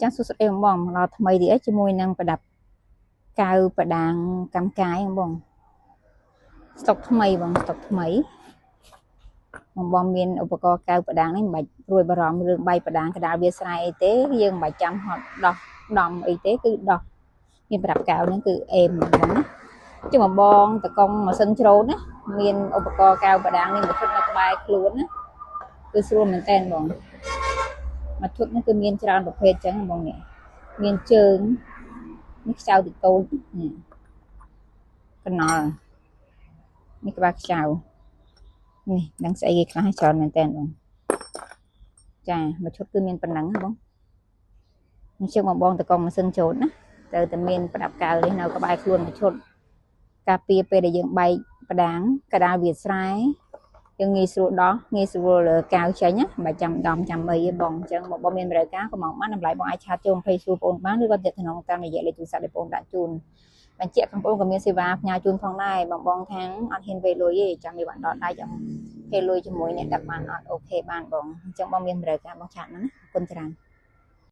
ចាសួស្តីបងបងមកដល់ថ្មីទៀតជាមួយនឹងប្រដាប់កៅប្រដាងកម្មកាយបងស្តុកថ្មីបងស្តុកថ្មីបងបងមានឧបករណ៍កៅប្រដាងនេះមិនបាច់ព្រួយបារម្ភរឿងបាយប្រដាងកដាលវាស្រែអីទេយើងមិនបាច់ចាំហត់ដោះដំអីទេគឺដោះមានប្រដាប់កៅហ្នឹងគឺអេមបងណាជុំបងបងតកងម៉ាស៊ីនច្រូតណាមានឧបករណ៍កៅប្រដាងនេះមួយឈុតនៅក្បែរខ្លួនណាគឺស្រួលមែនតើបងមួយឈុតនេះគឺមានច្រើនប្រភេទចឹងបងនេះមានជើងនេះខ្ចៅតិចតូចនេះកណល់នេះក្បាលខ្ចៅនេះដឹងស្អីគេខ្លះច្រើនមែនតើបងចាមួយឈុតគឺមានប៉ុណ្ណឹងបងអញ្ចឹងបងបងតកងម៉ាស៊ីនច្រូតណាត្រូវតែមានប្រដាប់កៅនេះនៅក្បែរខ្លួនមួយឈុតការពារពេលដែលយើងបែកផ្ដាងកដាលវាស្រែយើងងាយស្រួលដោះងាយស្រួលកៅចេញណាមិនបាច់ចាំដំចាំអីទេបងអញ្ចឹងបងបងមានតម្រូវការក៏មកបានតម្លៃបងអាចឆាតចូល20សួរបងបានឬក៏ទាក់ទងតាមរយៈលេខទូរស័ព្ទដែលបងដាក់ជូនបញ្ជាក់បងប្អូនក៏មានសេវាផ្ញើជូនផងដែរបងបងខាងអត់ហ៊ានវេលុយទេចាំមានបានដល់ដៃចាំពេលលុយជាមួយអ្នកដឹកបានអត់អូខេបានបងអញ្ចឹងបងមានតម្រូវការបងឆាតណាអរគុណច្រើន។